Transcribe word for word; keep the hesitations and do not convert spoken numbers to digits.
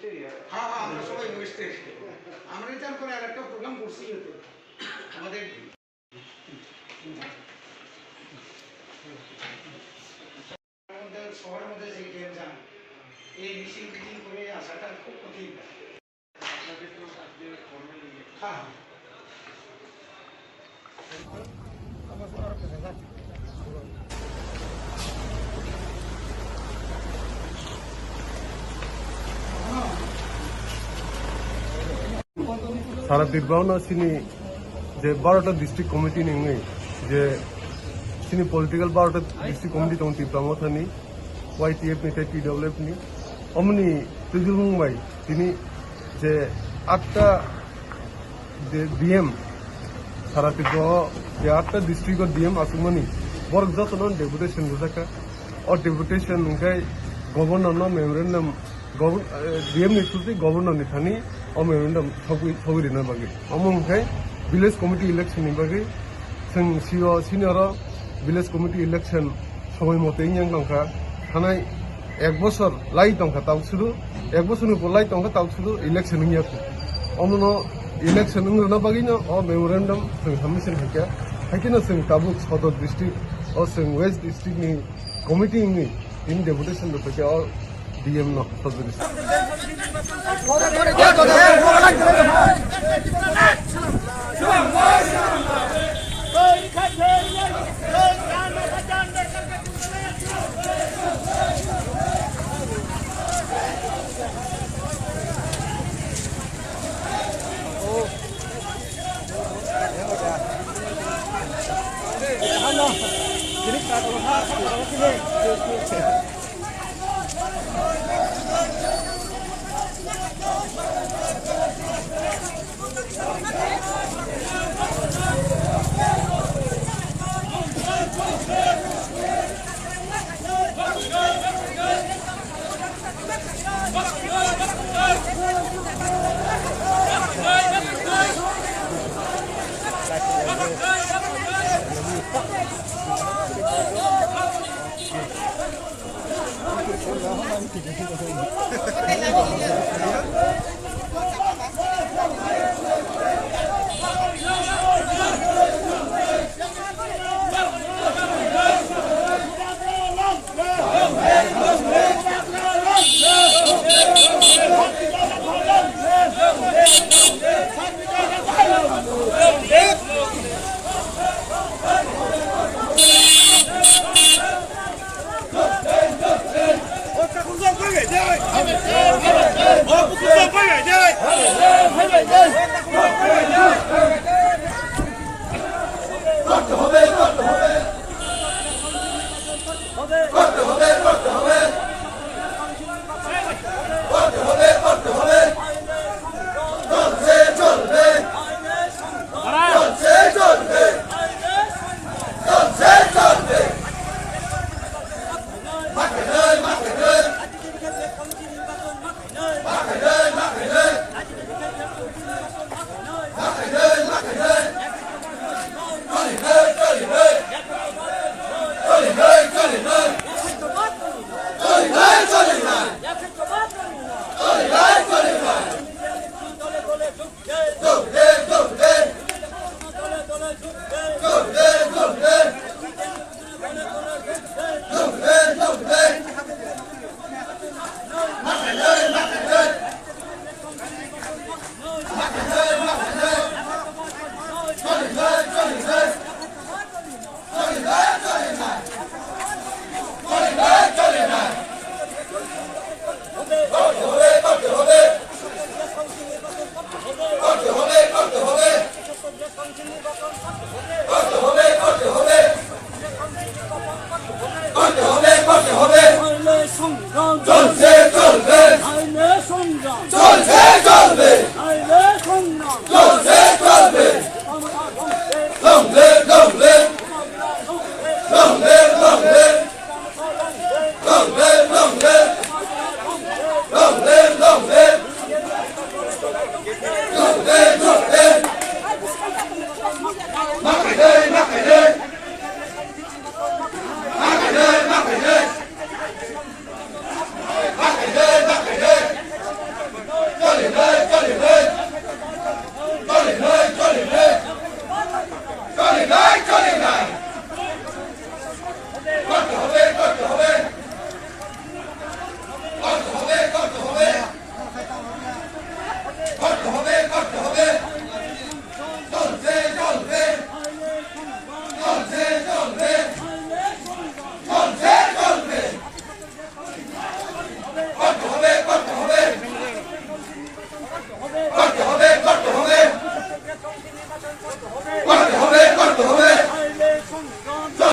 হ্যাঁ, হ্যাঁ, আমরা সবাই ওয়েস্টে এসে, আমরা এটার পরে আর একটা প্রোগ্রাম করছি ইয়েতে, আমাদের আমাদের শহরের মধ্যে যে ড্যাম জাম, এই মিছিল মিটিং করে আসাটা খুব কঠিন। হ্যাঁ, হ্যাঁ। Sara Tripura no sini je barota district committee ni wngwi je sini political barota district committee tong Tripura Motha ni, Y T F ni tei T W F ni, omoni twijlwng bai tini je atta je D M sara Tripura o je atta district o D M aswkmani borok jotono deputation rwjakha. O deputation hwnkhe governor no memorandum, govern-, eh, D M ni through tei governor ni thani o memorandum sogwi, sogwi rwna bagwi. Omo hwnkhe village committee election ni bagwi chwng C O senior o village committee election somoi moto wngya wng tongkha. Thanai ek bosor lai tongkha tabuk sudu, ek bosor ni por lai tongkha tabuk sudu election wngya kho. Omono election wng rwna bagwi no o memorandum chwng submission khaikha. Haikhe no chwng tabuk Sodor district o chwng West district ni committee wngwi tini deputation rwphaikha o D M no Sodor district.